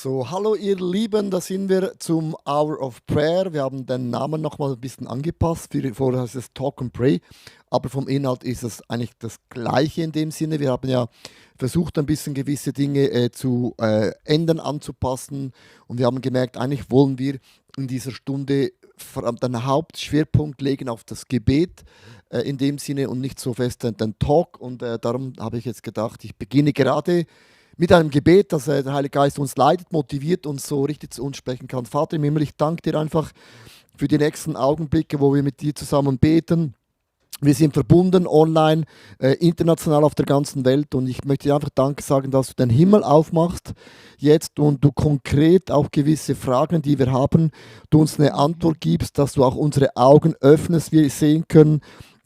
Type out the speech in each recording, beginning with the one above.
So, hallo ihr Lieben, da sind wir zum Hour of Prayer. Wir haben den Namen nochmal ein bisschen angepasst. Vorher heißt es Talk and Pray, aber vom Inhalt ist es eigentlich das Gleiche in dem Sinne. Wir haben ja versucht, ein bisschen gewisse Dinge zu ändern, anzupassen, und wir haben gemerkt, eigentlich wollen wir in dieser Stunde vor allem den Hauptschwerpunkt legen auf das Gebet in dem Sinne und nicht so fest den Talk, und darum habe ich jetzt gedacht, ich beginne gerade mit einem Gebet, dass der Heilige Geist uns leitet, motiviert, uns so richtig zu uns sprechen kann. Vater im Himmel, ich danke dir einfach für die nächsten Augenblicke, wo wir mit dir zusammen beten. Wir sind verbunden online, international auf der ganzen Welt, und ich möchte dir einfach Danke sagen, dass du den Himmel aufmachst jetzt und du konkret auch gewisse Fragen, die wir haben, du uns eine Antwort gibst, dass du auch unsere Augen öffnest, wir sehen können,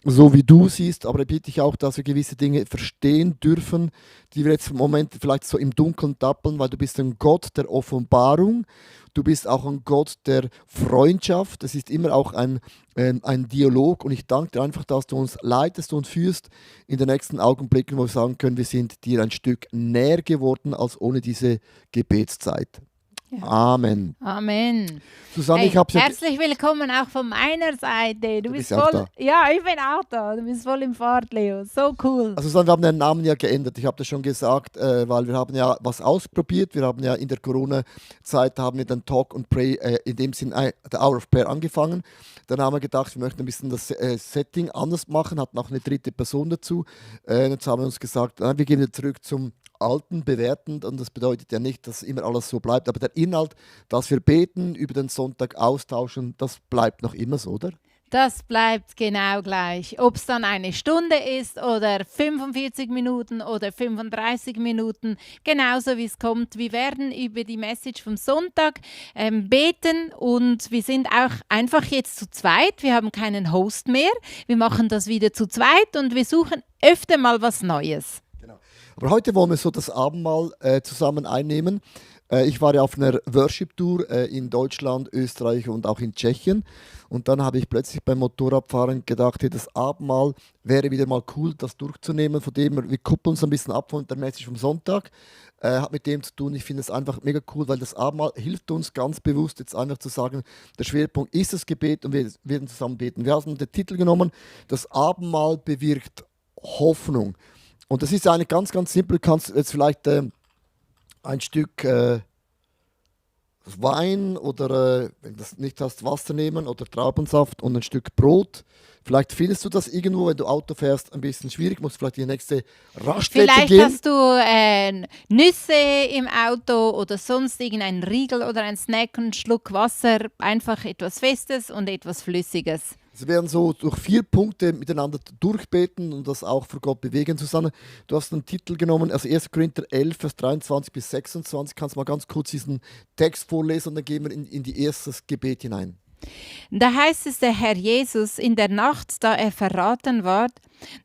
so wie du siehst, aber ich bitte dich auch, dass wir gewisse Dinge verstehen dürfen, die wir jetzt im Moment vielleicht so im Dunkeln tappeln, weil du bist ein Gott der Offenbarung, du bist auch ein Gott der Freundschaft, es ist immer auch ein Dialog, und ich danke dir einfach, dass du uns leitest und führst in den nächsten Augenblicken, wo wir sagen können, wir sind dir ein Stück näher geworden als ohne diese Gebetszeit. Ja. Amen. Amen. Susanne, Hey, ich habe ja... herzlich willkommen auch von meiner Seite. Du bist bist auch voll. da. Ja, ich bin auch da. Du bist voll im Fahrt, Leo. So cool. Also wir haben den Namen ja geändert. Ich habe das schon gesagt, weil wir haben ja was ausprobiert. Wir haben ja in der Corona-Zeit haben wir den Talk and Pray in dem Sinn der Hour of Prayer angefangen. Dann haben wir gedacht, wir möchten ein bisschen das Setting anders machen, hatten auch eine dritte Person dazu. Jetzt haben wir uns gesagt, wir gehen wieder zurück zum Alten, Bewährten, und das bedeutet ja nicht, dass immer alles so bleibt, aber der Inhalt, dass wir beten, über den Sonntag austauschen, das bleibt noch immer so, oder? Das bleibt genau gleich. Ob es dann eine Stunde ist oder 45 Minuten oder 35 Minuten, genauso wie es kommt. Wir werden über die Message vom Sonntag beten, und wir sind auch einfach jetzt zu zweit. Wir haben keinen Host mehr. Wir machen das wieder zu zweit und wir suchen öfter mal was Neues. Genau. Aber heute wollen wir so das Abendmahl zusammen einnehmen. Ich war ja auf einer Worship-Tour in Deutschland, Österreich und auch in Tschechien. Und dann habe ich plötzlich beim Motorradfahren gedacht, hey, das Abendmahl wäre wieder mal cool, das durchzunehmen. Von dem wir kuppeln uns ein bisschen ab von der Message vom Sonntag. Hat mit dem zu tun. Ich finde es einfach mega cool, weil das Abendmahl hilft uns ganz bewusst, jetzt einfach zu sagen, der Schwerpunkt ist das Gebet und wir werden zusammen beten. Wir haben den Titel genommen, das Abendmahl bewirkt Hoffnung. Und das ist eigentlich ganz, ganz simpel. Du kannst jetzt vielleicht ein Stück Wein oder, wenn du das nicht hast, Wasser nehmen oder Traubensaft und ein Stück Brot. Vielleicht findest du das irgendwo, wenn du Auto fährst, ein bisschen schwierig. Musst vielleicht in die nächste Raststätte Vielleicht gehen. hast du Nüsse im Auto oder sonst irgendeinen Riegel oder einen Snack und einen Schluck Wasser. Einfach etwas Festes und etwas Flüssiges. Wir werden so durch 4 Punkte miteinander durchbeten und das auch für Gott bewegen, Susanne. Du hast einen Titel genommen, also 1. Korinther 11, Vers 23 bis 26. Kannst du mal ganz kurz diesen Text vorlesen, und dann gehen wir in die erste Gebet hinein. Da heißt es, der Herr Jesus, in der Nacht, da er verraten ward,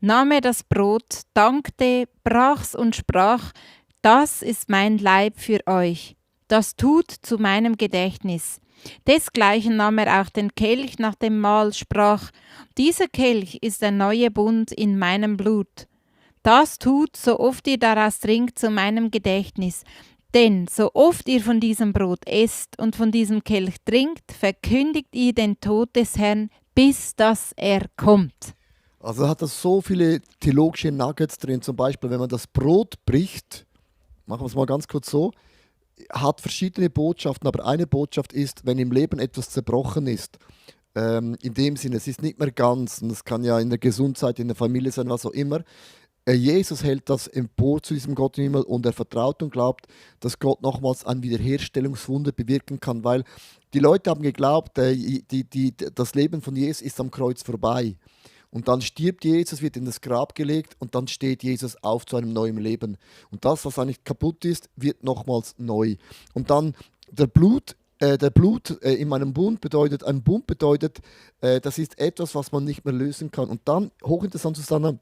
nahm er das Brot, dankte, brach's und sprach, das ist mein Leib für euch. Das tut zu meinem Gedächtnis. Desgleichen nahm er auch den Kelch nach dem Mahl, sprach, dieser Kelch ist der neue Bund in meinem Blut. Das tut, so oft ihr daraus trinkt, zu meinem Gedächtnis. Denn so oft ihr von diesem Brot esst und von diesem Kelch trinkt, verkündigt ihr den Tod des Herrn, bis dass er kommt. Also hat das so viele theologische Nuggets drin. Zum Beispiel, wenn man das Brot bricht, machen wir es mal ganz kurz so, hat verschiedene Botschaften, aber eine Botschaft ist, wenn im Leben etwas zerbrochen ist, in dem Sinne, es ist nicht mehr ganz, und das kann ja in der Gesundheit, in der Familie sein, was auch immer. Jesus hält das empor zu diesem Gott im Himmel, und er vertraut und glaubt, dass Gott nochmals ein Wiederherstellungswunder bewirken kann, weil die Leute haben geglaubt, das Leben von Jesus ist am Kreuz vorbei. Und dann stirbt Jesus, wird in das Grab gelegt, und dann steht Jesus auf zu einem neuen Leben. Und das, was eigentlich kaputt ist, wird nochmals neu. Und dann der Blut in meinem Bund bedeutet, das ist etwas, was man nicht mehr lösen kann. Und dann, hochinteressant Susanne,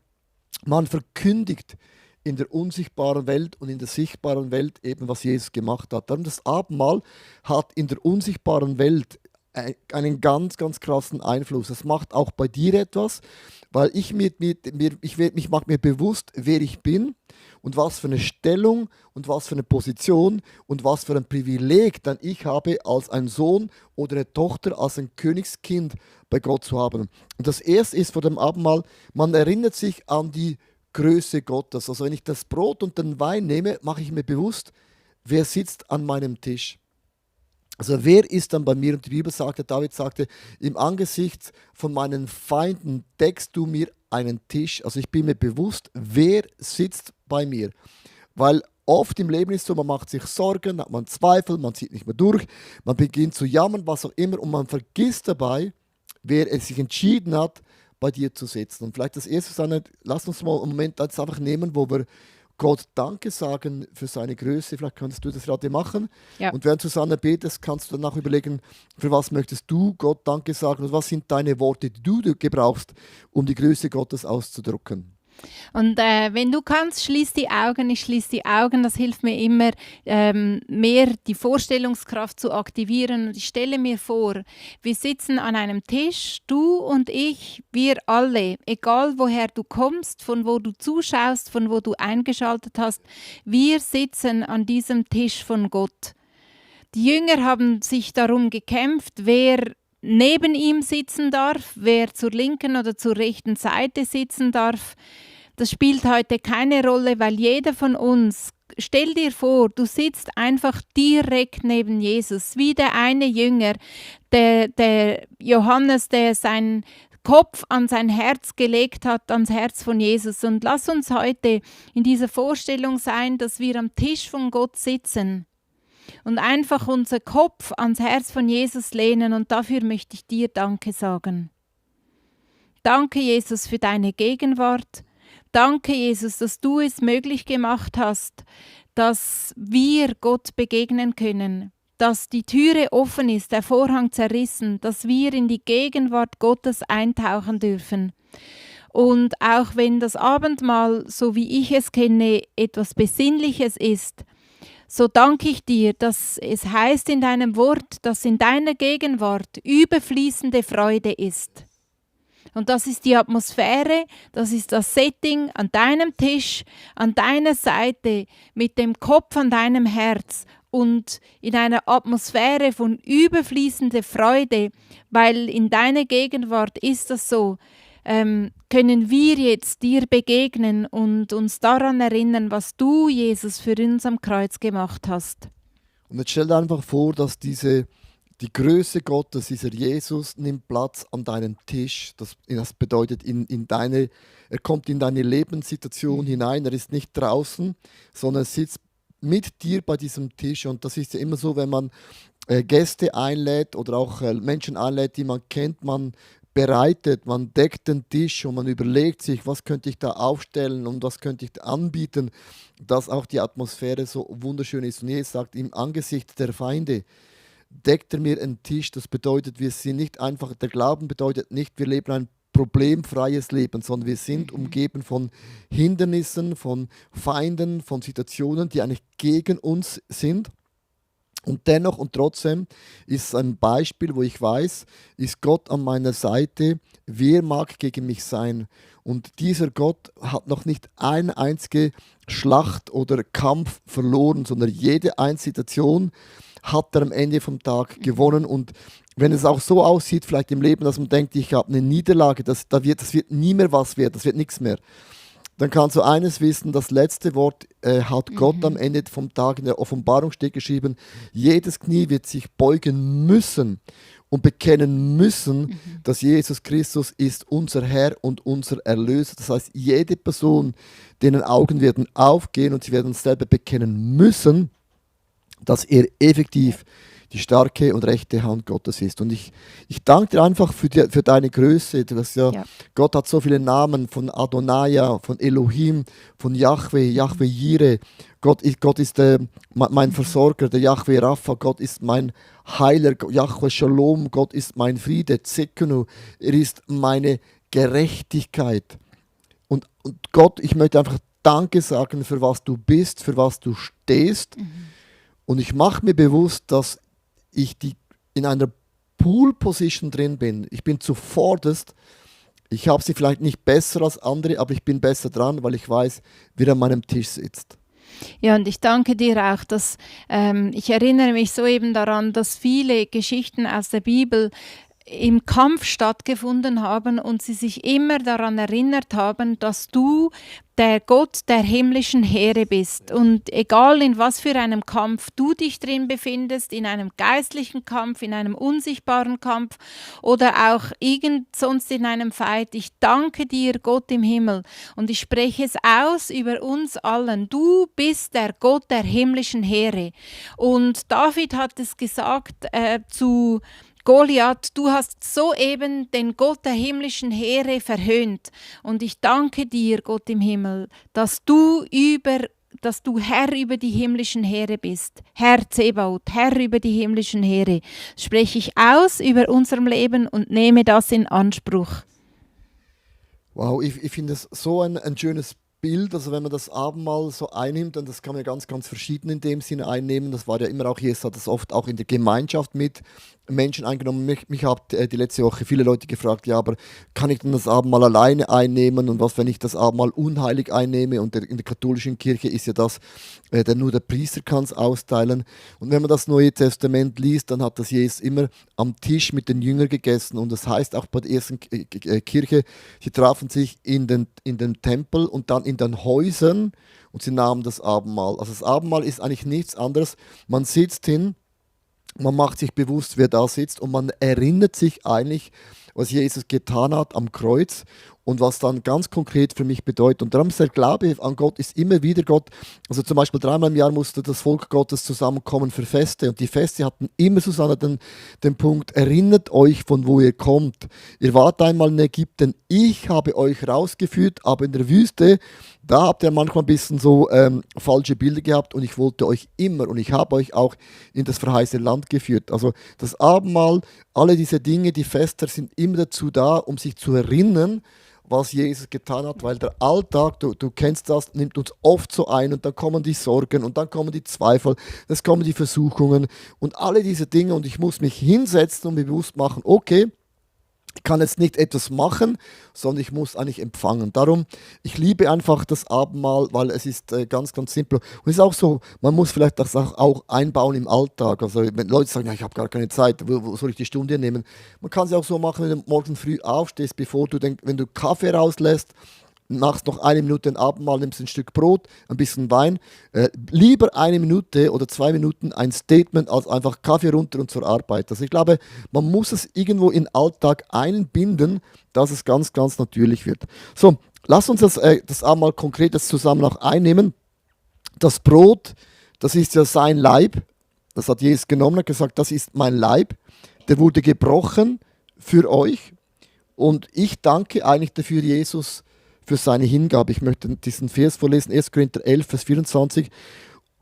man verkündigt in der unsichtbaren Welt und in der sichtbaren Welt eben, was Jesus gemacht hat. Dann das Abendmahl hat in der unsichtbaren Welt einen ganz, ganz krassen Einfluss. Es macht auch bei dir etwas, weil ich mache mir bewusst, wer ich bin, und was für eine Stellung und was für eine Position und was für ein Privileg dann ich habe, als ein Sohn oder eine Tochter, als ein Königskind bei Gott zu haben. Und das erste ist vor dem Abendmahl, man erinnert sich an die Größe Gottes. Also wenn ich das Brot und den Wein nehme, mache ich mir bewusst, wer sitzt an meinem Tisch. Also wer ist dann bei mir? Und die Bibel sagte, David sagte, im Angesicht von meinen Feinden deckst du mir einen Tisch. Also ich bin mir bewusst, wer sitzt bei mir. Weil oft im Leben ist so, man macht sich Sorgen, hat man Zweifel, man zieht nicht mehr durch, man beginnt zu jammern, was auch immer, und man vergisst dabei, wer es sich entschieden hat, bei dir zu sitzen. Und vielleicht das erste ist, lass uns mal einen Moment jetzt einfach nehmen, wo wir Gott Danke sagen für seine Größe. Vielleicht kannst du das gerade machen. Ja. Und während Susanne betest, kannst du danach überlegen, für was möchtest du Gott Danke sagen und was sind deine Worte, die du gebrauchst, um die Größe Gottes auszudrücken. Und wenn du kannst, schließ die Augen. Ich schließe die Augen. Das hilft mir immer, mehr die Vorstellungskraft zu aktivieren. Und ich stelle mir vor, wir sitzen an einem Tisch, du und ich, wir alle, egal woher du kommst, von wo du zuschaust, von wo du eingeschaltet hast, wir sitzen an diesem Tisch von Gott. Die Jünger haben sich darum gekämpft, wer neben ihm sitzen darf, wer zur linken oder zur rechten Seite sitzen darf. Das spielt heute keine Rolle, weil jeder von uns, stell dir vor, du sitzt einfach direkt neben Jesus, wie der eine Jünger, der Johannes, der seinen Kopf an sein Herz gelegt hat, ans Herz von Jesus. Und lass uns heute in dieser Vorstellung sein, dass wir am Tisch von Gott sitzen und einfach unser Kopf ans Herz von Jesus lehnen, und dafür möchte ich dir Danke sagen. Danke, Jesus, für deine Gegenwart. Danke, Jesus, dass du es möglich gemacht hast, dass wir Gott begegnen können, dass die Türe offen ist, der Vorhang zerrissen, dass wir in die Gegenwart Gottes eintauchen dürfen. Und auch wenn das Abendmahl, so wie ich es kenne, etwas Besinnliches ist, so danke ich dir, dass es heißt in deinem Wort, dass in deiner Gegenwart überfließende Freude ist. Und das ist die Atmosphäre, das ist das Setting an deinem Tisch, an deiner Seite, mit dem Kopf an deinem Herz und in einer Atmosphäre von überfließender Freude, weil in deiner Gegenwart ist das so, können wir jetzt dir begegnen und uns daran erinnern, was du, Jesus, für uns am Kreuz gemacht hast. Und jetzt stell dir einfach vor, dass die Größe Gottes, dieser Jesus, nimmt Platz an deinem Tisch. Das bedeutet, er kommt in deine Lebenssituation hinein. Er ist nicht draußen, sondern er sitzt mit dir bei diesem Tisch. Und das ist ja immer so, wenn man Gäste einlädt oder auch Menschen einlädt, die man kennt, man bereitet, man deckt den Tisch und man überlegt sich, was könnte ich da aufstellen und was könnte ich da anbieten, dass auch die Atmosphäre so wunderschön ist. Und Jesus sagt, im Angesicht der Feinde deckt er mir einen Tisch. Das bedeutet, wir sind nicht einfach, der Glauben bedeutet nicht, wir leben ein problemfreies Leben, sondern wir sind umgeben von Hindernissen, von Feinden, von Situationen, die eigentlich gegen uns sind. Und dennoch und trotzdem ist es ein Beispiel, wo ich weiß, ist Gott an meiner Seite, wer mag gegen mich sein? Und dieser Gott hat noch nicht eine einzige Schlacht oder Kampf verloren, sondern jede einzelne Situation hat er am Ende vom Tag gewonnen. Und wenn es auch so aussieht, vielleicht im Leben, dass man denkt, ich habe eine Niederlage, das wird nie mehr was werden, das wird nichts mehr, dann kannst du eines wissen, das letzte Wort hat Gott am Ende vom Tag in der Offenbarung steht geschrieben, jedes Knie wird sich beugen müssen und bekennen müssen, dass Jesus Christus ist unser Herr und unser Erlöser. Das heißt, jede Person, deren Augen werden aufgehen und sie werden selber bekennen müssen, dass er effektiv die starke und rechte Hand Gottes ist. Und ich danke dir einfach für deine Größe. Ja. Gott hat so viele Namen, von Adonai, von Elohim, von Yahweh, Yahweh Jireh. Gott ist mein Versorger, der Yahweh Rapha. Gott ist mein Heiler, Yahweh Shalom. Gott ist mein Friede, Tsekenu. Er ist meine Gerechtigkeit. Und Gott, ich möchte einfach Danke sagen für was du bist, für was du stehst. Und ich mache mir bewusst, dass ich in einer Pool-Position drin bin. Ich bin zuvorderst Ich habe sie vielleicht nicht besser als andere, aber ich bin besser dran, weil ich weiß, wer an meinem Tisch sitzt. Ja, und ich danke dir auch, dass ich erinnere mich so eben daran, dass viele Geschichten aus der Bibel im Kampf stattgefunden haben und sie sich immer daran erinnert haben, dass du der Gott der himmlischen Heere bist. Und egal in was für einem Kampf du dich drin befindest, in einem geistlichen Kampf, in einem unsichtbaren Kampf oder auch irgend sonst in einem Fight, ich danke dir, Gott im Himmel, und ich spreche es aus über uns allen. Du bist der Gott der himmlischen Heere. Und David hat es gesagt zu Goliath, du hast soeben den Gott der himmlischen Heere verhöhnt. Und ich danke dir, Gott im Himmel, dass du Herr über die himmlischen Heere bist. Herr Zebaoth, Herr über die himmlischen Heere. Spreche ich aus über unserem Leben und nehme das in Anspruch. Wow, ich finde es so ein schönes Bild, also wenn man das Abendmahl so einnimmt, und das kann man ja ganz, ganz verschieden in dem Sinne einnehmen, das war ja immer auch, Jesus hat das oft auch in der Gemeinschaft mit Menschen eingenommen. Mich hat die letzte Woche viele Leute gefragt, ja, aber kann ich denn das Abendmahl alleine einnehmen und was, wenn ich das Abendmahl unheilig einnehme, und in der katholischen Kirche ist ja das, nur der Priester kann es austeilen, und wenn man das Neue Testament liest, dann hat das Jesus immer am Tisch mit den Jüngern gegessen, und das heißt auch bei der ersten Kirche, sie trafen sich in den Tempel und dann in den Häusern und sie nahmen das Abendmahl. Also das Abendmahl ist eigentlich nichts anderes, man sitzt hin, man macht sich bewusst, wer da sitzt, und man erinnert sich eigentlich, was Jesus getan hat am Kreuz und was dann ganz konkret für mich bedeutet. Und darum ist der Glaube an Gott ist immer wieder Gott. Also zum Beispiel 3-mal im Jahr musste das Volk Gottes zusammenkommen für Feste, und die Feste hatten immer, Susanne, den Punkt: Erinnert euch, von wo ihr kommt. Ihr wart einmal in Ägypten, ich habe euch rausgeführt, aber in der Wüste, da habt ihr manchmal ein bisschen so falsche Bilder gehabt, und ich wollte euch immer, und ich habe euch auch in das verheißene Land geführt. Also das Abendmahl, alle diese Dinge, die Feste sind immer dazu da, um sich zu erinnern, was Jesus getan hat, weil der Alltag, du kennst das, nimmt uns oft so ein, und dann kommen die Sorgen und dann kommen die Zweifel, es kommen die Versuchungen und alle diese Dinge, und ich muss mich hinsetzen und mir bewusst machen, okay, ich kann jetzt nicht etwas machen, sondern ich muss eigentlich empfangen. Darum, ich liebe einfach das Abendmahl, weil es ist ganz, ganz simpel. Und es ist auch so, man muss vielleicht das auch einbauen im Alltag. Also wenn Leute sagen, ja, ich habe gar keine Zeit, wo soll ich die Stunde nehmen? Man kann es auch so machen, wenn du morgen früh aufstehst, wenn du Kaffee rauslässt, machst noch 1 Minute ein Abendmahl, nimmst ein Stück Brot, ein bisschen Wein. Lieber 1 Minute oder 2 Minuten ein Statement als einfach Kaffee runter und zur Arbeit. Also ich glaube, man muss es irgendwo in den Alltag einbinden, dass es ganz, ganz natürlich wird. So, lass uns das Abendmahl konkret jetzt zusammen auch einnehmen. Das Brot, das ist ja sein Leib. Das hat Jesus genommen und gesagt, das ist mein Leib. Der wurde gebrochen für euch. Und ich danke eigentlich dafür, Jesus, für seine Hingabe. Ich möchte diesen Vers vorlesen, 1. Korinther 11, Vers 24.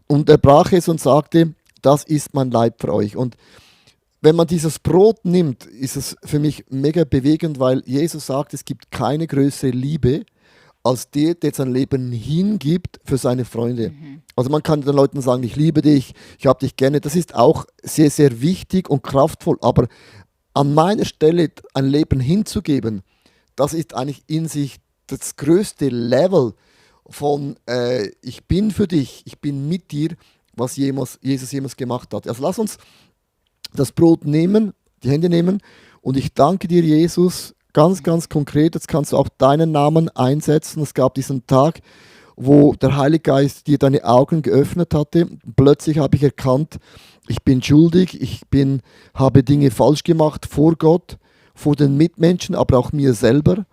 Und er brach es und sagte, das ist mein Leib für euch. Und wenn man dieses Brot nimmt, ist es für mich mega bewegend, weil Jesus sagt, es gibt keine größere Liebe, als der sein Leben hingibt für seine Freunde. Also man kann den Leuten sagen, ich liebe dich, ich habe dich gerne. Das ist auch sehr, sehr wichtig und kraftvoll. Aber an meiner Stelle ein Leben hinzugeben, das ist eigentlich in sich das größte Level von ich bin für dich, ich bin mit dir, was Jesus jemals gemacht hat. Also lass uns das Brot nehmen, die Hände nehmen, und ich danke dir, Jesus, ganz, ganz konkret. Jetzt kannst du auch deinen Namen einsetzen. Es gab diesen Tag, wo der Heilige Geist dir deine Augen geöffnet hatte. Plötzlich habe ich erkannt, ich bin schuldig, habe Dinge falsch gemacht vor Gott, vor den Mitmenschen, aber auch mir selber.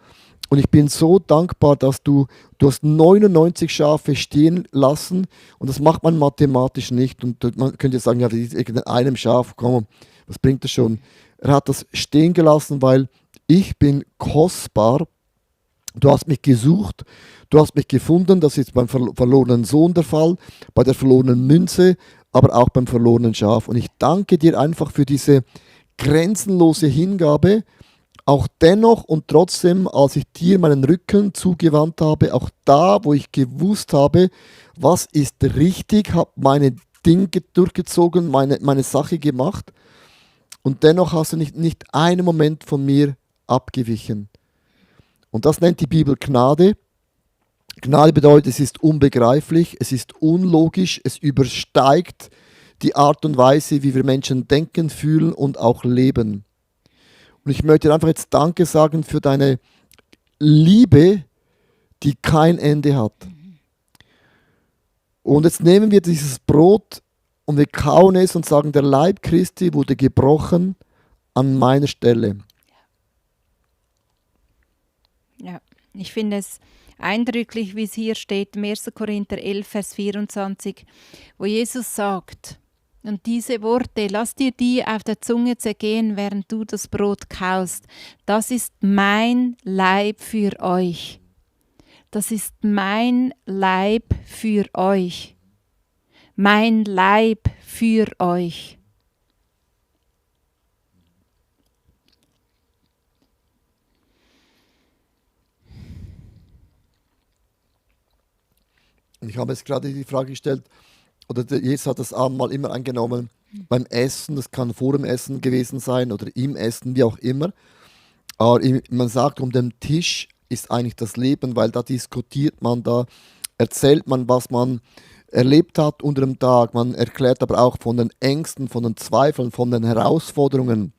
Und ich bin so dankbar, dass du hast 99 Schafe stehen lassen, und das macht man mathematisch nicht. Und man könnte sagen, ja, wegen einem Schaf, komm, was bringt das schon? Er hat das stehen gelassen, weil ich bin kostbar. Du hast mich gesucht, du hast mich gefunden. Das ist beim verlorenen Sohn der Fall, bei der verlorenen Münze, aber auch beim verlorenen Schaf. Und ich danke dir einfach für diese grenzenlose Hingabe. Auch dennoch und trotzdem, als ich dir meinen Rücken zugewandt habe, auch da, wo ich gewusst habe, was ist richtig, habe meine Dinge durchgezogen, meine Sache gemacht, und dennoch hast du nicht einen Moment von mir abgewichen. Und das nennt die Bibel Gnade. Gnade bedeutet, es ist unbegreiflich, es ist unlogisch, es übersteigt die Art und Weise, wie wir Menschen denken, fühlen und auch leben. Und ich möchte dir einfach jetzt Danke sagen für deine Liebe, die kein Ende hat. Und jetzt nehmen wir dieses Brot und wir kauen es und sagen, der Leib Christi wurde gebrochen an meiner Stelle. Ja, ich finde es eindrücklich, wie es hier steht, im 1. Korinther 11, Vers 24, wo Jesus sagt, und diese Worte, lass dir die auf der Zunge zergehen, während du das Brot kaust. Das ist mein Leib für euch. Das ist mein Leib für euch. Mein Leib für euch. Und ich habe jetzt gerade die Frage gestellt, oder Jesus hat das Abendmahl immer eingenommen beim Essen, das kann vor dem Essen gewesen sein oder im Essen, wie auch immer. Aber man sagt, um den Tisch ist eigentlich das Leben, weil da diskutiert man, da erzählt man, was man erlebt hat unter dem Tag. Man erklärt aber auch von den Ängsten, von den Zweifeln, von den Herausforderungen,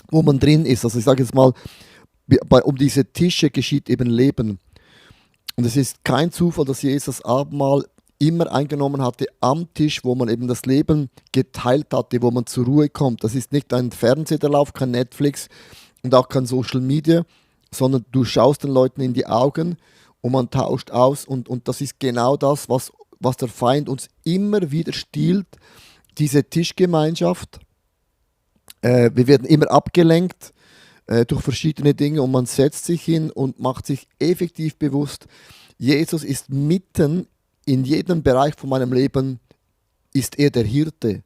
wo man drin ist. Also ich sage jetzt mal, um diese Tische geschieht eben Leben. Und es ist kein Zufall, dass Jesus das Abendmahl immer eingenommen hatte am Tisch, wo man eben das Leben geteilt hatte, wo man zur Ruhe kommt. Das ist nicht ein Fernseher, der läuft, kein Netflix und auch kein Social Media, sondern du schaust den Leuten in die Augen und man tauscht aus. Und das ist genau das, was der Feind uns immer wieder stiehlt, diese Tischgemeinschaft. Wir werden immer abgelenkt durch verschiedene Dinge und man setzt sich hin und macht sich effektiv bewusst, Jesus ist mitten in jedem Bereich von meinem Leben, ist er der Hirte.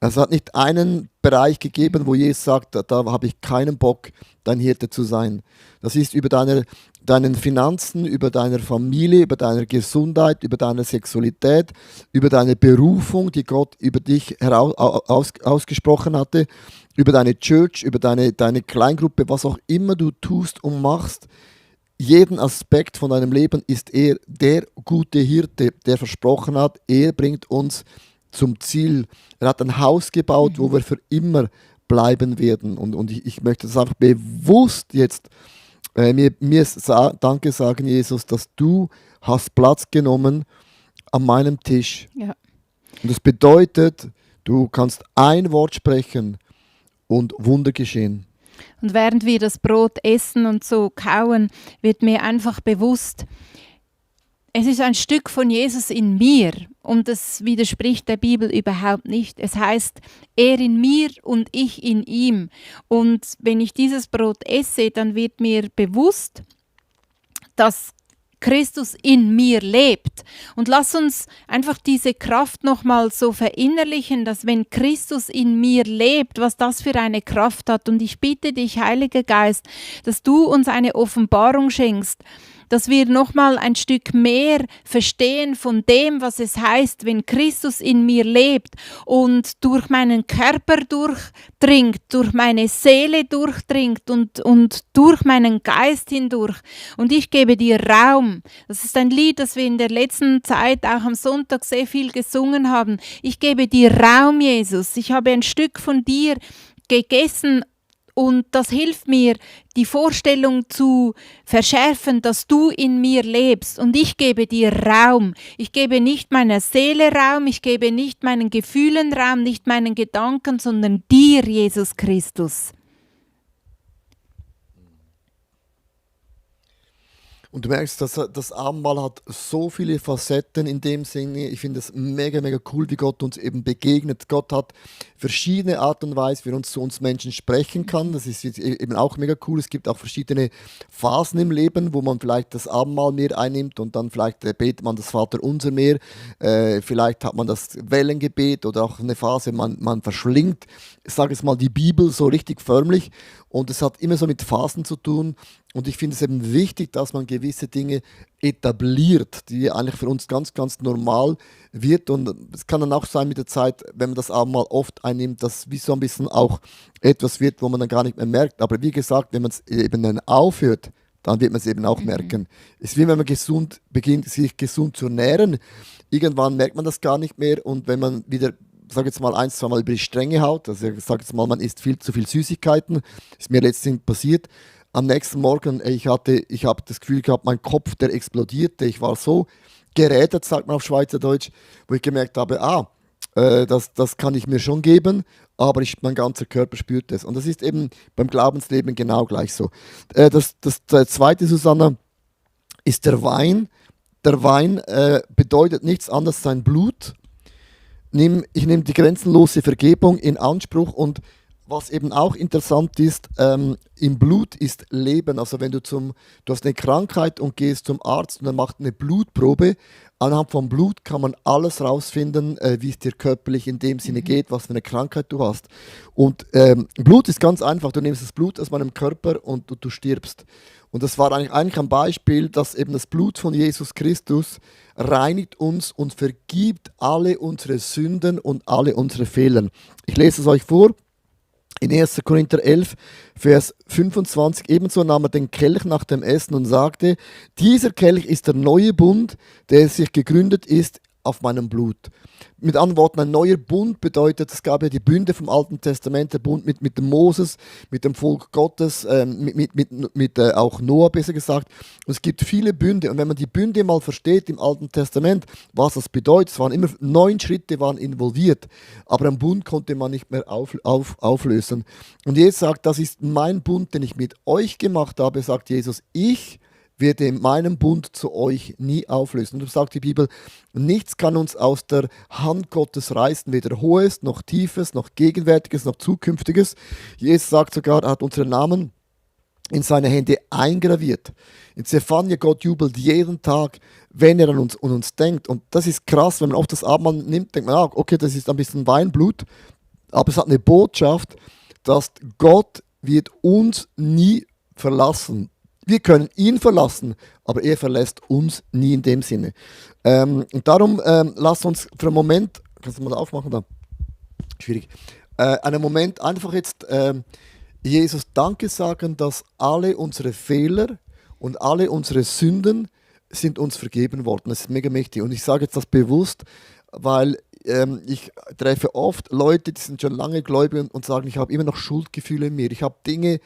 Es hat nicht einen Bereich gegeben, wo Jesus sagt, da habe ich keinen Bock, dein Hirte zu sein. Das ist über deinen Finanzen, über deine Familie, über deine Gesundheit, über deine Sexualität, über deine Berufung, die Gott über dich ausgesprochen hatte, über deine Church, über deine Kleingruppe, was auch immer du tust und machst. Jeden Aspekt von deinem Leben ist er der gute Hirte, der versprochen hat, er bringt uns zum Ziel. Er hat ein Haus gebaut, wo wir für immer bleiben werden. Und ich möchte das einfach bewusst jetzt Danke sagen, Jesus, dass du hast Platz genommen an meinem Tisch. Ja. Und das bedeutet, du kannst ein Wort sprechen und Wunder geschehen. Und während wir das Brot essen und so kauen, wird mir einfach bewusst, es ist ein Stück von Jesus in mir und das widerspricht der Bibel überhaupt nicht. Es heißt, er in mir und ich in ihm. Und wenn ich dieses Brot esse, dann wird mir bewusst, dass Christus in mir lebt. Und lass uns einfach diese Kraft nochmal so verinnerlichen, dass wenn Christus in mir lebt, was das für eine Kraft hat. Und ich bitte dich, Heiliger Geist, dass du uns eine Offenbarung schenkst, dass wir nochmal ein Stück mehr verstehen von dem, was es heißt, wenn Christus in mir lebt und durch meinen Körper durchdringt, durch meine Seele durchdringt und durch meinen Geist hindurch. Und ich gebe dir Raum. Das ist ein Lied, das wir in der letzten Zeit auch am Sonntag sehr viel gesungen haben. Ich gebe dir Raum, Jesus. Ich habe ein Stück von dir gegessen. Und das hilft mir, die Vorstellung zu verschärfen, dass du in mir lebst. Und ich gebe dir Raum. Ich gebe nicht meiner Seele Raum, ich gebe nicht meinen Gefühlen Raum, nicht meinen Gedanken, sondern dir, Jesus Christus. Und du merkst, dass das Abendmahl hat so viele Facetten in dem Sinne. Ich finde es mega, mega cool, wie Gott uns eben begegnet. Gott hat verschiedene Art und Weise, wie er uns zu uns Menschen sprechen kann. Das ist eben auch mega cool. Es gibt auch verschiedene Phasen im Leben, wo man vielleicht das Abendmahl mehr einnimmt und dann vielleicht betet man das Vaterunser mehr. Vielleicht hat man das Wellengebet oder auch eine Phase, man verschlingt, ich sage jetzt mal, die Bibel so richtig förmlich. Und es hat immer so mit Phasen zu tun. Und ich finde es eben wichtig, dass man gewisse Dinge etabliert, die eigentlich für uns ganz, ganz normal wird. Und es kann dann auch sein mit der Zeit, wenn man das Abendmahl oft einnimmt, dass wie so ein bisschen auch etwas wird, wo man dann gar nicht mehr merkt. Aber wie gesagt, wenn man es eben dann aufhört, dann wird man es eben auch merken. Es ist wie wenn man beginnt, sich gesund zu ernähren. Irgendwann merkt man das gar nicht mehr und wenn man wieder, sag jetzt mal, 1, 2 Mal über die Stränge haut, also ich sag jetzt mal, man isst viel zu viel Süßigkeiten, ist mir letztens passiert. Am nächsten Morgen, ich habe das Gefühl gehabt, mein Kopf, der explodierte. Ich war so gerädert, sagt man auf Schweizerdeutsch, wo ich gemerkt habe, das kann ich mir schon geben, aber mein ganzer Körper spürt es. Und das ist eben beim Glaubensleben genau gleich so. Das zweite, Susanna, ist der Wein. Der Wein bedeutet nichts anderes als sein Blut. Ich nehme die grenzenlose Vergebung in Anspruch und was eben auch interessant ist, im Blut ist Leben. Also wenn du hast eine Krankheit und gehst zum Arzt und er macht eine Blutprobe, anhand vom Blut kann man alles rausfinden, wie es dir körperlich in dem Sinne geht, was für eine Krankheit du hast. Und Blut ist ganz einfach. Du nimmst das Blut aus meinem Körper und du stirbst. Und das war eigentlich ein Beispiel, dass eben das Blut von Jesus Christus reinigt uns und vergibt alle unsere Sünden und alle unsere Fehler. Ich lese es euch vor. In 1. Korinther 11, Vers 25, ebenso nahm er den Kelch nach dem Essen und sagte, dieser Kelch ist der neue Bund, der sich gegründet ist auf meinem Blut. Mit anderen Worten, ein neuer Bund bedeutet, es gab ja die Bünde vom Alten Testament, der Bund mit dem Moses, mit dem Volk Gottes, mit auch Noah besser gesagt. Und es gibt viele Bünde. Und wenn man die Bünde mal versteht im Alten Testament, was das bedeutet, es waren immer 9 Schritte waren involviert, aber einen Bund konnte man nicht mehr auflösen. Und Jesus sagt, das ist mein Bund, den ich mit euch gemacht habe, sagt Jesus, ich werde meinen Bund zu euch nie auflösen. Und so sagt die Bibel, nichts kann uns aus der Hand Gottes reißen, weder Hohes, noch Tiefes, noch Gegenwärtiges, noch Zukünftiges. Jesus sagt sogar, er hat unsere Namen in seine Hände eingraviert. In Zephania, Gott jubelt jeden Tag, wenn er an uns denkt. Und das ist krass, wenn man oft das Abendmahl nimmt, denkt man, okay, das ist ein bisschen Weinblut, aber es hat eine Botschaft, dass Gott wird uns nie verlassen. Wir können ihn verlassen, aber er verlässt uns nie in dem Sinne. Und darum lasst uns für einen Moment, kannst du mal aufmachen da? Schwierig. Einen Moment einfach jetzt Jesus Danke sagen, dass alle unsere Fehler und alle unsere Sünden sind uns vergeben worden. Das ist mega mächtig. Und ich sage jetzt das bewusst, weil ich treffe oft Leute, die sind schon lange gläubig und sagen, ich habe immer noch Schuldgefühle in mir. Ich habe Dinge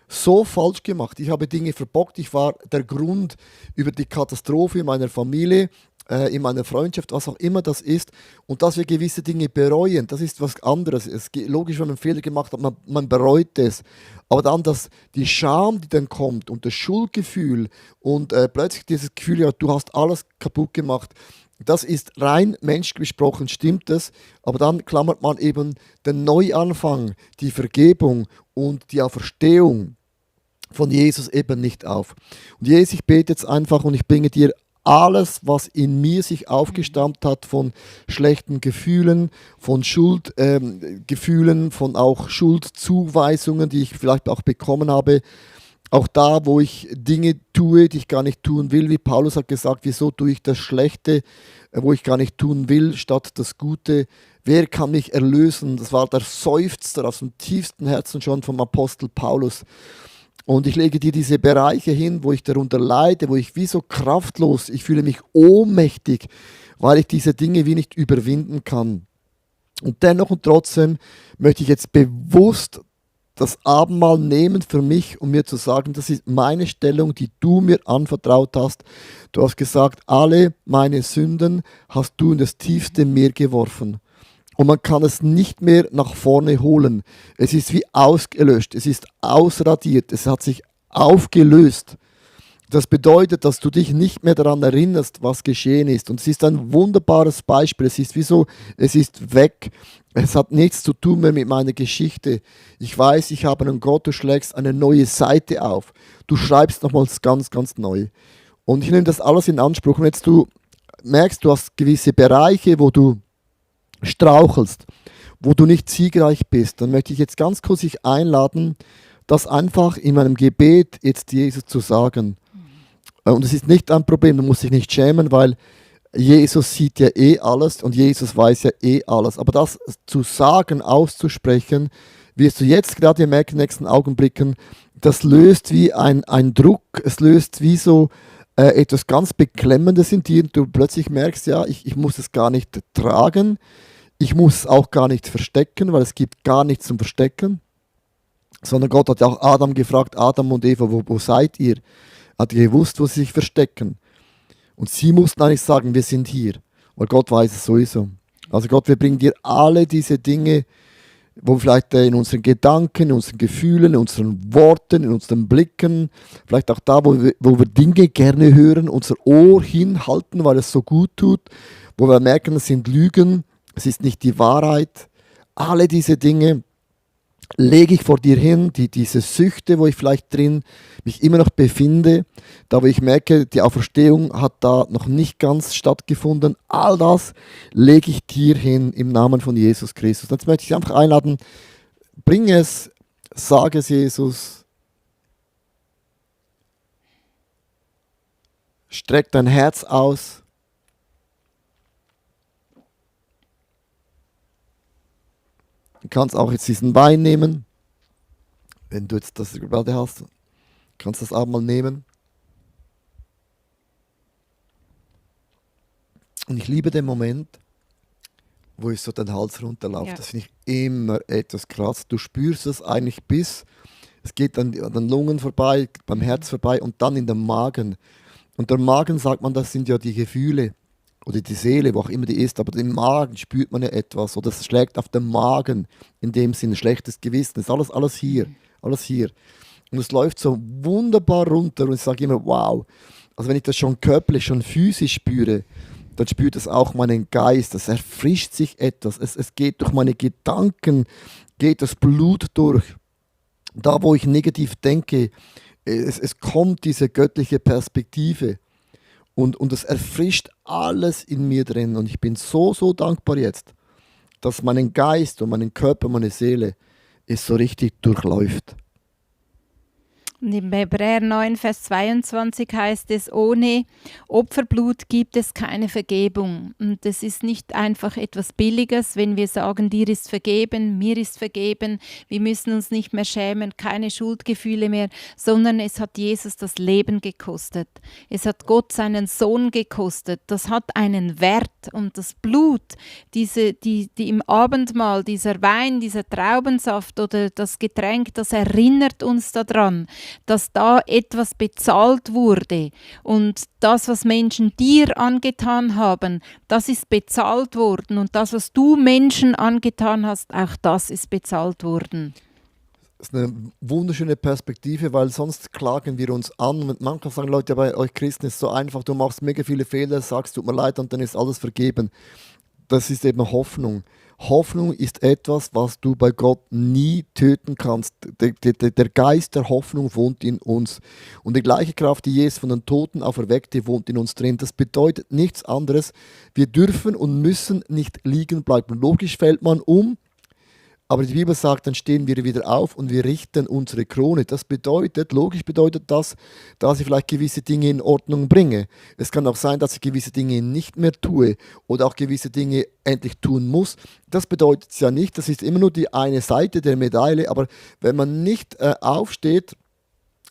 so falsch gemacht. Ich habe Dinge verbockt. Ich war der Grund über die Katastrophe in meiner Familie, in meiner Freundschaft, was auch immer das ist. Und dass wir gewisse Dinge bereuen, das ist was anderes. Es ist logisch, wenn man einen Fehler gemacht hat, man bereut es. Aber dann die Scham, die dann kommt und das Schuldgefühl und plötzlich dieses Gefühl, ja, du hast alles kaputt gemacht. Das ist rein menschlich gesprochen, stimmt es, aber dann klammert man eben den Neuanfang, die Vergebung und die Auferstehung von Jesus eben nicht auf. Und Jesus, ich bete jetzt einfach und ich bringe dir alles, was in mir sich aufgestammt hat von schlechten Gefühlen, von Schuldgefühlen, von auch Schuldzuweisungen, die ich vielleicht auch bekommen habe. Auch da, wo ich Dinge tue, die ich gar nicht tun will, wie Paulus hat gesagt, wieso tue ich das Schlechte, wo ich gar nicht tun will, statt das Gute. Wer kann mich erlösen? Das war der Seufzer aus dem tiefsten Herzen schon vom Apostel Paulus. Und ich lege dir diese Bereiche hin, wo ich darunter leide, wo ich wie so kraftlos, ich fühle mich ohnmächtig, weil ich diese Dinge wie nicht überwinden kann. Und dennoch und trotzdem möchte ich jetzt bewusst das Abendmahl nehmen für mich, um mir zu sagen, das ist meine Stellung, die du mir anvertraut hast. Du hast gesagt, alle meine Sünden hast du in das tiefste Meer geworfen. Und man kann es nicht mehr nach vorne holen. Es ist wie ausgelöscht, es ist ausradiert, es hat sich aufgelöst. Das bedeutet, dass du dich nicht mehr daran erinnerst, was geschehen ist. Und es ist ein wunderbares Beispiel. Es ist wie so, es ist weg. Es hat nichts zu tun mehr mit meiner Geschichte. Ich weiß, ich habe einen Gott, du schlägst eine neue Seite auf. Du schreibst nochmals ganz, ganz neu. Und ich nehme das alles in Anspruch. Und jetzt du merkst, du hast gewisse Bereiche, wo du strauchelst, wo du nicht siegreich bist. Dann möchte ich jetzt ganz kurz dich einladen, das einfach in meinem Gebet jetzt Jesus zu sagen. Und es ist nicht ein Problem, du musst dich nicht schämen, weil Jesus sieht ja alles und Jesus weiß ja alles. Aber das zu sagen, auszusprechen, wirst du jetzt gerade merken, in den nächsten Augenblicken, das löst wie ein Druck, es löst wie so etwas ganz Beklemmendes in dir und du plötzlich merkst, ja, ich muss es gar nicht tragen, ich muss es auch gar nicht verstecken, weil es gibt gar nichts zum Verstecken, sondern Gott hat ja auch Adam gefragt, Adam und Eva, wo seid ihr? Hat gewusst, wo sie sich verstecken. Und sie mussten eigentlich sagen, wir sind hier, weil Gott weiß es sowieso. Also Gott, wir bringen dir alle diese Dinge, wo wir vielleicht in unseren Gedanken, in unseren Gefühlen, in unseren Worten, in unseren Blicken, vielleicht auch da, wo wir Dinge gerne hören, unser Ohr hinhalten, weil es so gut tut, wo wir merken, es sind Lügen, es ist nicht die Wahrheit. Alle diese Dinge lege ich vor dir hin, diese Süchte, wo ich vielleicht drin mich immer noch befinde, da wo ich merke, die Auferstehung hat da noch nicht ganz stattgefunden, all das lege ich dir hin im Namen von Jesus Christus. Jetzt möchte ich dich einfach einladen, bring es, sage es Jesus, streck dein Herz aus. Du kannst auch jetzt diesen Wein nehmen, wenn du jetzt das gerade hast. Du kannst das auch mal nehmen. Und ich liebe den Moment, wo es so den Hals runterläuft. Ja. Das finde ich immer etwas krass. Du spürst es eigentlich es geht an den Lungen vorbei, beim Herz vorbei und dann in den Magen. Und der Magen, sagt man, das sind ja die Gefühle oder die Seele, wo auch immer die ist, aber im Magen spürt man ja etwas oder es schlägt auf den Magen, in dem Sinne schlechtes Gewissen. Das ist alles hier, alles hier. Und es läuft so wunderbar runter und ich sage immer, wow. Also wenn ich das schon körperlich, schon physisch spüre, dann spürt es auch meinen Geist, es erfrischt sich etwas, es geht durch meine Gedanken, geht das Blut durch. Da, wo ich negativ denke, es kommt diese göttliche Perspektive. Und es erfrischt alles in mir drin. Und ich bin so, so dankbar jetzt, dass meinen Geist und meinen Körper, meine Seele es so richtig durchläuft. Und im Hebräer 9, Vers 22 heißt es, ohne Opferblut gibt es keine Vergebung. Und es ist nicht einfach etwas Billiges, wenn wir sagen, dir ist vergeben, mir ist vergeben, wir müssen uns nicht mehr schämen, keine Schuldgefühle mehr, sondern es hat Jesus das Leben gekostet. Es hat Gott seinen Sohn gekostet. Das hat einen Wert. Und das Blut, die im Abendmahl, dieser Wein, dieser Traubensaft oder das Getränk, das erinnert uns daran, dass da etwas bezahlt wurde und das, was Menschen dir angetan haben, das ist bezahlt worden und das, was du Menschen angetan hast, auch das ist bezahlt worden. Das ist eine wunderschöne Perspektive, weil sonst klagen wir uns an und manchmal sagen Leute, ja, bei euch Christen ist es so einfach, du machst mega viele Fehler, sagst, tut mir leid und dann ist alles vergeben. Das ist eben Hoffnung. Hoffnung ist etwas, was du bei Gott nie töten kannst. Der Geist der Hoffnung wohnt in uns. Und die gleiche Kraft, die Jesus von den Toten auferweckte, wohnt in uns drin. Das bedeutet nichts anderes. Wir dürfen und müssen nicht liegen bleiben. Logisch fällt man um, aber die Bibel sagt, dann stehen wir wieder auf und wir richten unsere Krone. Das bedeutet, logisch bedeutet das, dass ich vielleicht gewisse Dinge in Ordnung bringe. Es kann auch sein, dass ich gewisse Dinge nicht mehr tue oder auch gewisse Dinge endlich tun muss. Das bedeutet es ja nicht, das ist immer nur die eine Seite der Medaille, aber wenn man nicht aufsteht,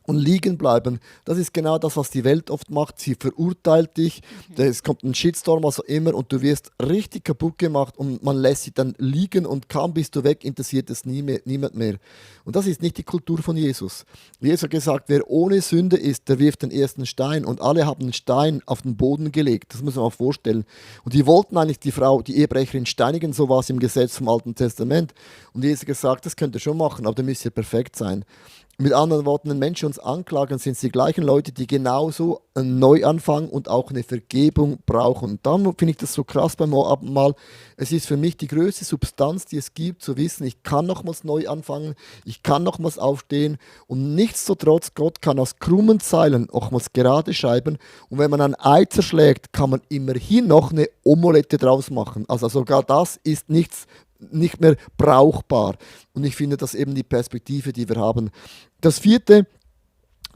und liegen bleiben, das ist genau das, was die Welt oft macht. Sie verurteilt dich, es kommt ein Shitstorm, was auch immer, und du wirst richtig kaputt gemacht und man lässt sie dann liegen und kaum bist du weg, interessiert es niemand mehr. Und das ist nicht die Kultur von Jesus. Jesus hat gesagt, wer ohne Sünde ist, der wirft den ersten Stein und alle haben einen Stein auf den Boden gelegt. Das muss man auch vorstellen. Und die wollten eigentlich die Frau, die Ehebrecherin steinigen, so war es im Gesetz vom Alten Testament. Und Jesus hat gesagt, das könnt ihr schon machen, aber dann müsst ihr perfekt sein. Mit anderen Worten, wenn Menschen uns anklagen, sind es die gleichen Leute, die genauso einen Neuanfang und auch eine Vergebung brauchen. Und dann finde ich das so krass beim Abendmahl. Es ist für mich die größte Substanz, die es gibt, zu wissen, ich kann nochmals neu anfangen, ich kann nochmals aufstehen und nichtsdestotrotz, Gott kann aus krummen Zeilen nochmals gerade schreiben. Und wenn man ein Ei zerschlägt, kann man immerhin noch eine Omelette draus machen. Also sogar das ist nicht mehr brauchbar. Und ich finde das eben die Perspektive, die wir haben. Das vierte,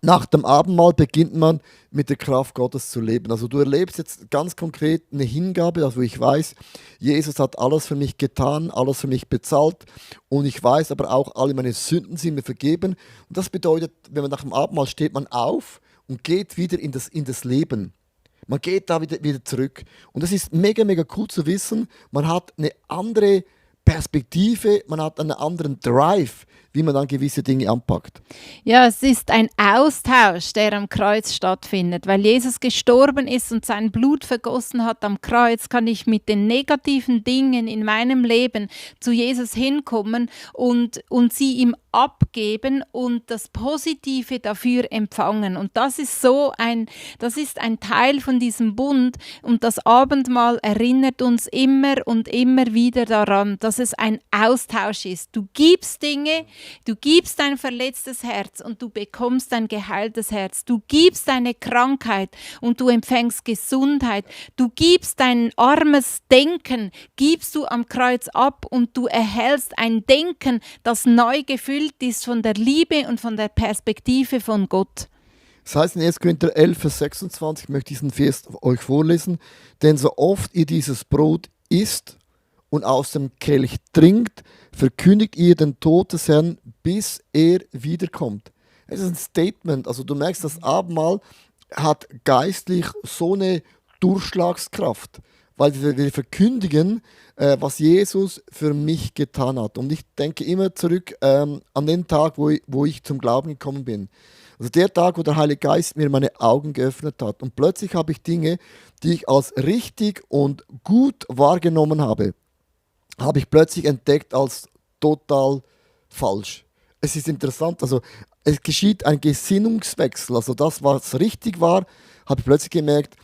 Nach dem Abendmahl beginnt man mit der Kraft Gottes zu leben. Also du erlebst jetzt ganz konkret eine Hingabe, also ich weiß, Jesus hat alles für mich getan, alles für mich bezahlt und ich weiß aber auch, alle meine Sünden sind mir vergeben. Und das bedeutet, wenn man nach dem Abendmahl steht, man auf und geht wieder in das Leben. Man geht da wieder zurück. Und das ist mega, mega cool zu wissen, man hat eine andere Perspektive, man hat einen anderen Drive, wie man dann gewisse Dinge anpackt. Ja, es ist ein Austausch, der am Kreuz stattfindet. Weil Jesus gestorben ist und sein Blut vergossen hat am Kreuz, kann ich mit den negativen Dingen in meinem Leben zu Jesus hinkommen und sie ihm abgeben und das Positive dafür empfangen. Und das ist das ist ein Teil von diesem Bund. Und das Abendmahl erinnert uns immer und immer wieder daran, dass es ein Austausch ist. Du gibst Dinge, du gibst dein verletztes Herz und du bekommst ein geheiltes Herz. Du gibst deine Krankheit und du empfängst Gesundheit. Du gibst dein armes Denken, gibst du am Kreuz ab und du erhältst ein Denken, das neu gefüllt ist von der Liebe und von der Perspektive von Gott. Das heißt in 1. Korinther 11, Vers 26, ich möchte diesen Vers euch vorlesen, denn so oft ihr dieses Brot isst und aus dem Kelch trinkt, verkündigt ihr den Tod des Herrn, bis er wiederkommt. Es ist ein Statement, also du merkst, das Abendmahl hat geistlich so eine Durchschlagskraft, weil wir verkündigen, was Jesus für mich getan hat. Und ich denke immer zurück an den Tag, wo ich zum Glauben gekommen bin. Also der Tag, wo der Heilige Geist mir meine Augen geöffnet hat. Und plötzlich habe ich Dinge, die ich als richtig und gut wahrgenommen habe ich plötzlich entdeckt als total falsch. Es ist interessant, also es geschieht ein Gesinnungswechsel. Also das, was richtig war, habe ich plötzlich gemerkt,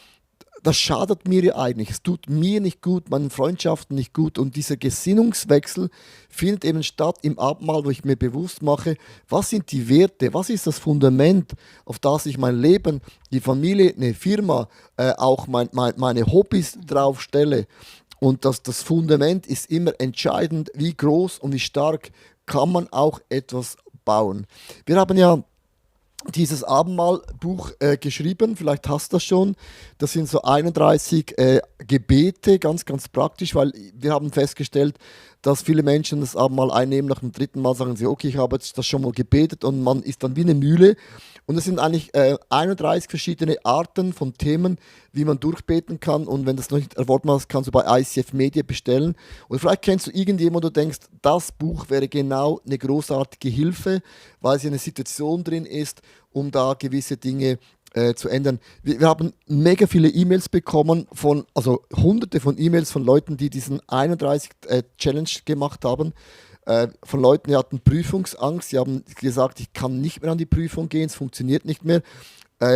das schadet mir ja eigentlich. Es tut mir nicht gut, meinen Freundschaften nicht gut. Und dieser Gesinnungswechsel findet eben statt im Abendmahl, wo ich mir bewusst mache, was sind die Werte, was ist das Fundament, auf das ich mein Leben, die Familie, eine Firma, auch meine Hobbys drauf stelle. Und das Fundament ist immer entscheidend, wie groß und wie stark kann man auch etwas bauen. Wir haben ja dieses Abendmahlbuch geschrieben, vielleicht hast du das schon. Das sind so 31 Gebete, ganz, ganz praktisch, weil wir haben festgestellt, dass viele Menschen das Abendmahl einnehmen, nach dem dritten Mal sagen sie, okay, ich habe jetzt das schon mal gebetet und man ist dann wie eine Mühle. Und es sind eigentlich 31 verschiedene Arten von Themen, wie man durchbeten kann. Und wenn du das noch nicht erworben hast, kannst du bei ICF Media bestellen. Und vielleicht kennst du irgendjemanden, wo du denkst, das Buch wäre genau eine großartige Hilfe, weil es in einer Situation drin ist, um da gewisse Dinge zu ändern. Wir haben mega viele E-Mails bekommen, also hunderte von E-Mails von Leuten, die diesen 31 Challenge gemacht haben. Von Leuten, die hatten Prüfungsangst, sie haben gesagt, ich kann nicht mehr an die Prüfung gehen, es funktioniert nicht mehr.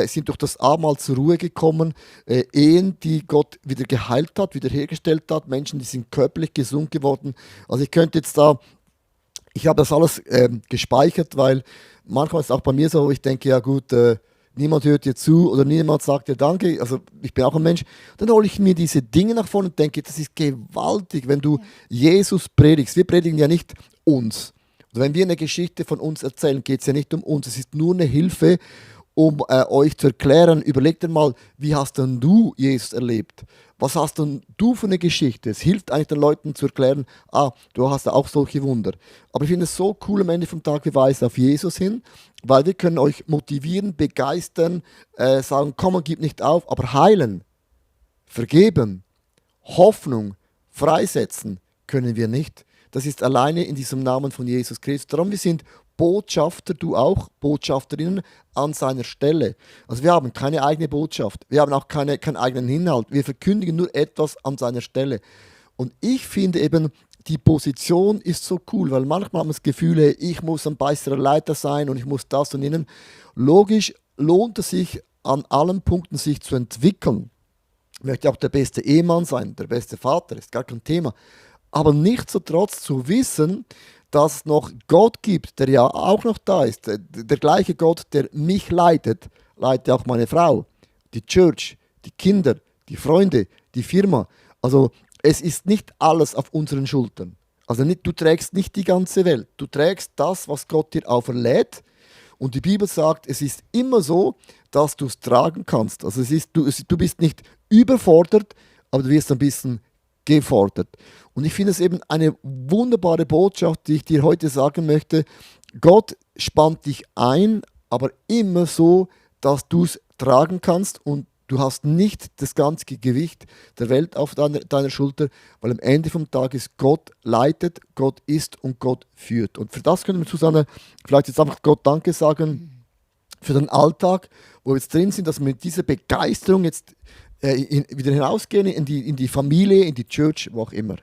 Sind durch das Abendmahl zur Ruhe gekommen, Ehen, die Gott wieder geheilt hat, wiederhergestellt hat, Menschen, die sind körperlich gesund geworden. Also ich habe das alles gespeichert, weil manchmal ist es auch bei mir so, wo ich denke, ja gut, niemand hört dir zu oder niemand sagt dir Danke, also ich bin auch ein Mensch, dann hole ich mir diese Dinge nach vorne und denke, das ist gewaltig, wenn du Jesus predigst. Wir predigen ja nicht uns. Und wenn wir eine Geschichte von uns erzählen, geht es ja nicht um uns, es ist nur eine Hilfe, um euch zu erklären, überlegt dir mal, wie hast denn du Jesus erlebt? Was hast denn du für eine Geschichte? Es hilft eigentlich den Leuten zu erklären, du hast ja auch solche Wunder. Aber ich finde es so cool, am Ende vom Tag, wir weisen auf Jesus hin, weil wir können euch motivieren, begeistern, sagen, komm und gib nicht auf, aber heilen, vergeben, Hoffnung, freisetzen können wir nicht. Das ist alleine in diesem Namen von Jesus Christus. Darum, wir sind Botschafter, du auch, Botschafterinnen an seiner Stelle. Also wir haben keine eigene Botschaft, wir haben auch keinen eigenen Inhalt, wir verkündigen nur etwas an seiner Stelle. Und ich finde eben, die Position ist so cool, weil manchmal haben wir das Gefühl, hey, ich muss ein besserer Leiter sein und ich muss das und jenem. Logisch lohnt es sich, an allen Punkten sich zu entwickeln. Ich möchte auch der beste Ehemann sein, der beste Vater, ist gar kein Thema. Aber nichtsdestotrotz zu wissen, dass es noch Gott gibt, der ja auch noch da ist. Der gleiche Gott, der mich leitet, leitet auch meine Frau, die Church, die Kinder, die Freunde, die Firma. Also es ist nicht alles auf unseren Schultern. Also du trägst nicht die ganze Welt. Du trägst das, was Gott dir auferlädt. Und die Bibel sagt, es ist immer so, dass du es tragen kannst. Also du bist nicht überfordert, aber du wirst ein bisschen gefordert. Und ich finde es eben eine wunderbare Botschaft, die ich dir heute sagen möchte. Gott spannt dich ein, aber immer so, dass du es tragen kannst und du hast nicht das ganze Gewicht der Welt auf deiner Schulter, weil am Ende vom Tag ist Gott leitet, Gott ist und Gott führt. Und für das können wir, Susanne, vielleicht jetzt einfach Gott Danke sagen für den Alltag, wo wir jetzt drin sind, dass wir mit dieser Begeisterung jetzt wieder hinausgehen in die Familie, in die Church, wo auch immer.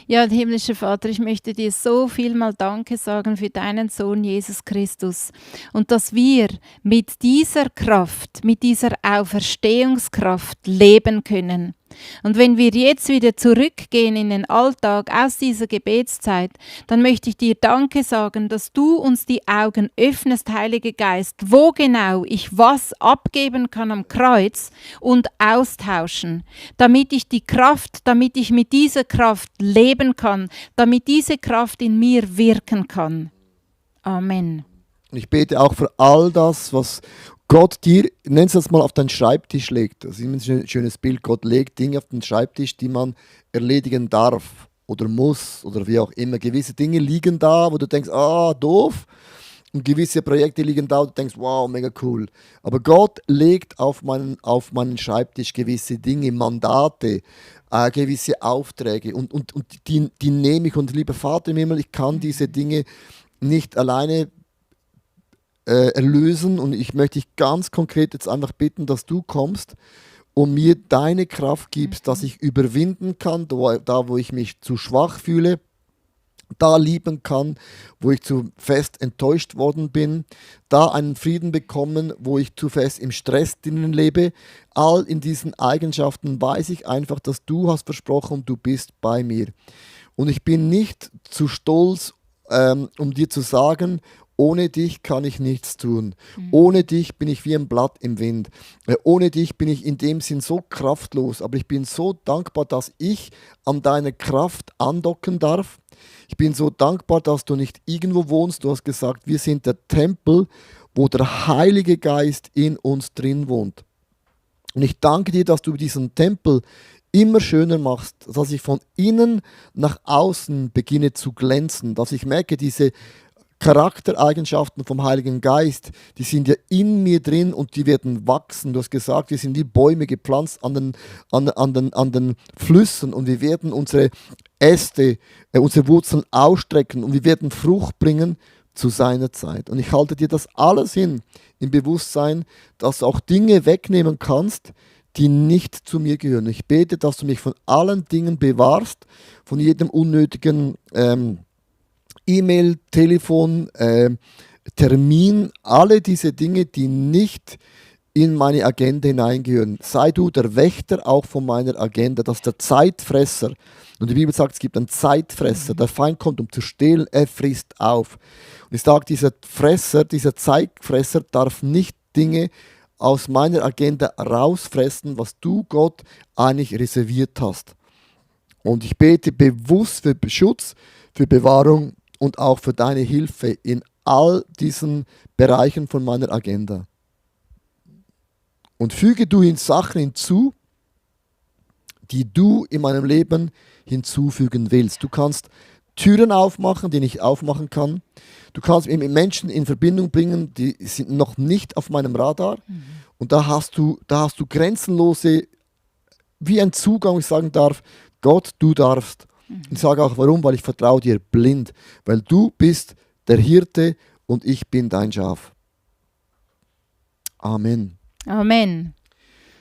Ja, himmlischer Vater, ich möchte dir so viel mal Danke sagen für deinen Sohn Jesus Christus und dass wir mit dieser Kraft, mit dieser Auferstehungskraft leben können. Und wenn wir jetzt wieder zurückgehen in den Alltag aus dieser Gebetszeit, dann möchte ich dir Danke sagen, dass du uns die Augen öffnest, Heiliger Geist, wo genau ich was abgeben kann am Kreuz und austauschen, damit ich mit dieser Kraft leben kann, damit diese Kraft in mir wirken kann. Amen. Und ich bete auch für all das, was Gott dir, nenn es mal, auf deinen Schreibtisch legt. Das ist immer ein schönes Bild. Gott legt Dinge auf den Schreibtisch, die man erledigen darf oder muss oder wie auch immer. Gewisse Dinge liegen da, wo du denkst, doof. Und gewisse Projekte liegen da, wo du denkst, wow, mega cool. Aber Gott legt auf meinen Schreibtisch gewisse Dinge, Mandate, gewisse Aufträge. Und die nehme ich. Und lieber Vater im Himmel, ich kann diese Dinge nicht alleine erlösen und ich möchte dich ganz konkret jetzt einfach bitten, dass du kommst und mir deine Kraft gibst, dass ich überwinden kann, da wo ich mich zu schwach fühle, da lieben kann, wo ich zu fest enttäuscht worden bin, da einen Frieden bekommen, wo ich zu fest im Stress drinnen lebe. All in diesen Eigenschaften weiß ich einfach, dass du hast versprochen, du bist bei mir. Und ich bin nicht zu stolz, um dir zu sagen, ohne dich kann ich nichts tun. Ohne dich bin ich wie ein Blatt im Wind. Ohne dich bin ich in dem Sinn so kraftlos. Aber ich bin so dankbar, dass ich an deiner Kraft andocken darf. Ich bin so dankbar, dass du nicht irgendwo wohnst. Du hast gesagt, wir sind der Tempel, wo der Heilige Geist in uns drin wohnt. Und ich danke dir, dass du diesen Tempel immer schöner machst, dass ich von innen nach außen beginne zu glänzen, dass ich merke, diese Charaktereigenschaften vom Heiligen Geist, die sind ja in mir drin und die werden wachsen. Du hast gesagt, wir sind wie Bäume gepflanzt an den Flüssen und wir werden unsere Äste, unsere Wurzeln ausstrecken und wir werden Frucht bringen zu seiner Zeit. Und ich halte dir das alles hin im Bewusstsein, dass du auch Dinge wegnehmen kannst, die nicht zu mir gehören. Ich bete, dass du mich von allen Dingen bewahrst, von jedem unnötigen E-Mail, Telefon, Termin, alle diese Dinge, die nicht in meine Agenda hineingehören. Sei du der Wächter auch von meiner Agenda, dass der Zeitfresser, und die Bibel sagt, es gibt einen Zeitfresser, der Feind kommt, um zu stehlen, er frisst auf. Und ich sage, dieser Zeitfresser darf nicht Dinge aus meiner Agenda rausfressen, was du, Gott, eigentlich reserviert hast. Und ich bete bewusst für Schutz, für Bewahrung und auch für deine Hilfe in all diesen Bereichen von meiner Agenda. Und füge du Sachen hinzu, die du in meinem Leben hinzufügen willst. Du kannst Türen aufmachen, die ich aufmachen kann. Du kannst mich mit Menschen in Verbindung bringen, die sind noch nicht auf meinem Radar. Und da hast du grenzenlose, wie ein Zugang, ich sagen darf, Gott, du darfst. Ich sage auch warum, weil ich vertraue dir blind, weil du bist der Hirte und ich bin dein Schaf. Amen. Amen.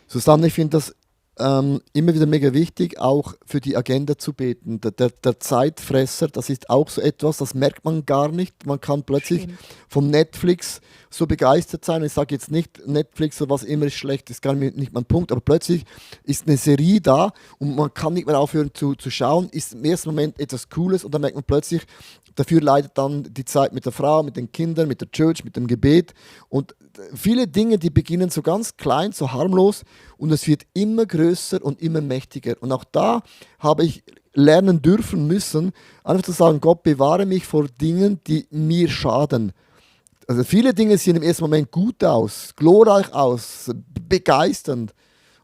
Susanne, ich finde das immer wieder mega wichtig, auch für die Agenda zu beten. Der Zeitfresser, das ist auch so etwas, das merkt man gar nicht. Man kann plötzlich vom Netflix so begeistert sein. Ich sage jetzt nicht Netflix oder was immer ist schlecht, das ist gar nicht mein Punkt, aber plötzlich ist eine Serie da und man kann nicht mehr aufhören zu schauen, ist im ersten Moment etwas Cooles und dann merkt man plötzlich, dafür leidet dann die Zeit mit der Frau, mit den Kindern, mit der Church, mit dem Gebet und viele Dinge, die beginnen so ganz klein, so harmlos und es wird immer größer und immer mächtiger. Und auch da habe ich lernen dürfen müssen, einfach zu sagen, Gott, bewahre mich vor Dingen, die mir schaden. Also viele Dinge sehen im ersten Moment gut aus, glorreich aus, begeisternd.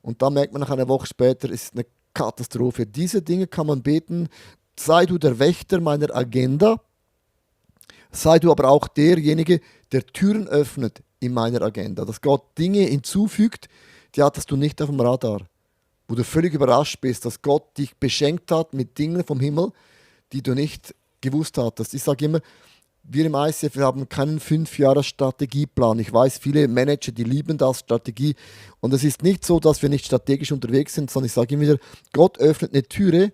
Und dann merkt man nach einer Woche später, es ist eine Katastrophe. Diese Dinge kann man beten. Sei du der Wächter meiner Agenda, sei du aber auch derjenige, der Türen öffnet in meiner Agenda. Dass Gott Dinge hinzufügt, die hattest du nicht auf dem Radar. Wo du völlig überrascht bist, dass Gott dich beschenkt hat mit Dingen vom Himmel, die du nicht gewusst hattest. Ich sage immer, wir im ICF, wir haben keinen 5-Jahres-Strategieplan. Ich weiß, viele Manager, die lieben das, Strategie. Und es ist nicht so, dass wir nicht strategisch unterwegs sind, sondern ich sage immer wieder, Gott öffnet eine Türe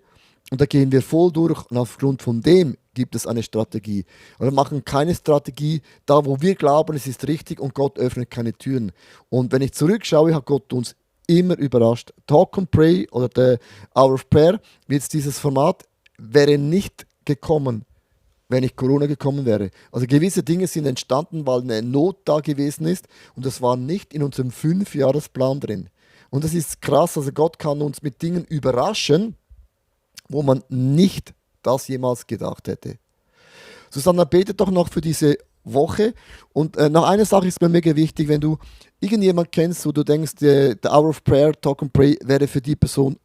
und da gehen wir voll durch und aufgrund von dem gibt es eine Strategie. Und wir machen keine Strategie da, wo wir glauben, es ist richtig und Gott öffnet keine Türen. Und wenn ich zurückschaue, hat Gott uns immer überrascht. Talk and Pray oder der Hour of Prayer, wie jetzt dieses Format, wäre nicht gekommen, wenn nicht Corona gekommen wäre. Also gewisse Dinge sind entstanden, weil eine Not da gewesen ist und das war nicht in unserem 5-Jahresplan drin. Und das ist krass, also Gott kann uns mit Dingen überraschen, wo man nicht das jemals gedacht hätte. Susanna, betet doch noch für diese Woche. Und noch eine Sache ist bei mir wichtig, wenn du irgendjemand kennst, wo du denkst, der Hour of Prayer, Talk and Pray wäre für die Person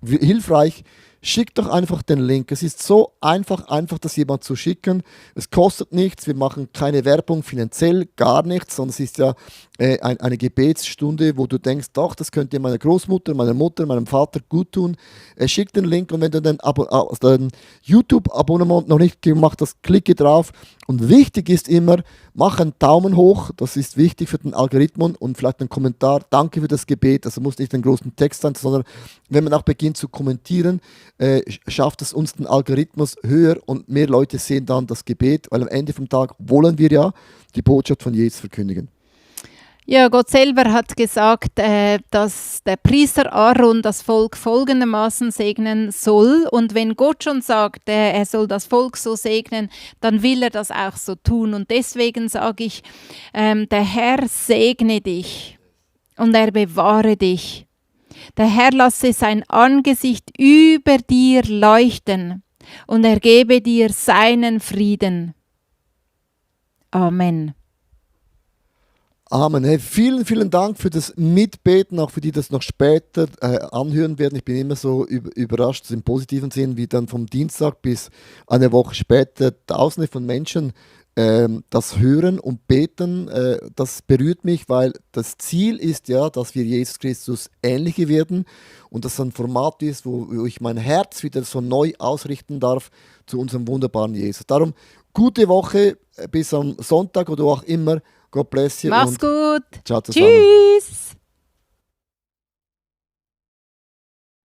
hilfreich, schick doch einfach den Link. Es ist so einfach, das jemand zu schicken. Es kostet nichts, wir machen keine Werbung, finanziell gar nichts, sondern es ist ja eine Gebetsstunde, wo du denkst, doch, das könnte meiner Großmutter, meiner Mutter, meinem Vater gut tun. Schick den Link und wenn du dein YouTube-Abonnement noch nicht gemacht hast, klicke drauf. Und wichtig ist immer, mach einen Daumen hoch, das ist wichtig für den Algorithmus und vielleicht einen Kommentar. Danke für das Gebet, also muss nicht einen großen Text sein, sondern wenn man auch beginnt zu kommentieren, schafft es uns den Algorithmus höher und mehr Leute sehen dann das Gebet, weil am Ende vom Tag wollen wir ja die Botschaft von Jesus verkündigen. Ja, Gott selber hat gesagt, dass der Priester Aaron das Volk folgendermaßen segnen soll. Und wenn Gott schon sagt, er soll das Volk so segnen, dann will er das auch so tun. Und deswegen sage ich, der Herr segne dich und er bewahre dich. Der Herr lasse sein Angesicht über dir leuchten und er gebe dir seinen Frieden. Amen. Amen. Hey, vielen Dank für das Mitbeten, auch für die, die das noch später anhören werden. Ich bin immer so überrascht, im positiven Sinn, wie dann vom Dienstag bis eine Woche später Tausende von Menschen das hören und beten. Das berührt mich, weil das Ziel ist ja, dass wir Jesus Christus ähnlicher werden und das ein Format ist, wo ich mein Herz wieder so neu ausrichten darf zu unserem wunderbaren Jesus. Darum gute Woche bis am Sonntag oder auch immer. God bless you. Mach's gut. Ciao zusammen. Tschüss.